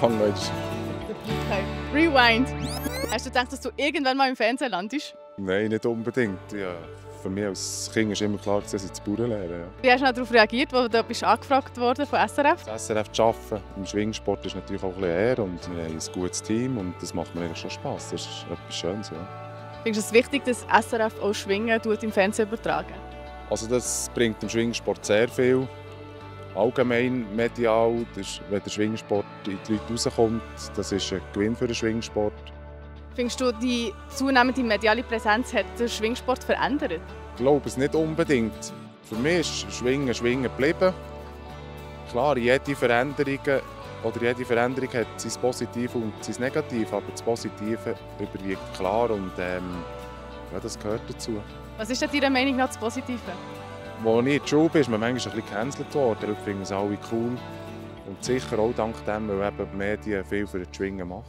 Anfang noch. Okay. Rewind. Hast du gedacht, dass du irgendwann mal im Fernsehen landest? Nein, nicht unbedingt. Ja, für mich als Kind ist immer klar, dass ich das Bauern lernen. Ja. Wie hast du darauf reagiert, als du bist angefragt worden von SRF? Das SRF zu arbeiten im Schwingsport ist natürlich auch ein bisschen Ehre und wir haben ein gutes Team und das macht mir eigentlich schon Spass. Das ist etwas Schönes. Ja. Findest du es wichtig, dass SRF auch Schwingen im Fernsehen übertragen? Also das bringt dem Schwingsport sehr viel. Allgemein medial, wenn der Schwingsport in die Leute rauskommt, das ist ein Gewinn für den Schwingsport. Findest du, die zunehmende mediale Präsenz hat den Schwingsport verändert? Ich glaube es nicht unbedingt. Für mich ist Schwingen geblieben. Klar, jede Veränderung hat sein Positives und sein Negatives, aber das Positive überwiegt klar und ja, das gehört dazu. Was ist denn deiner Meinung nach das Positive? Als ich in der Schule bin, ist man manchmal ein bisschen gecancelt worden. Heute finden es alle cool. Und sicher auch dank dem, weil eben die Medien viel für das Schwingen machen.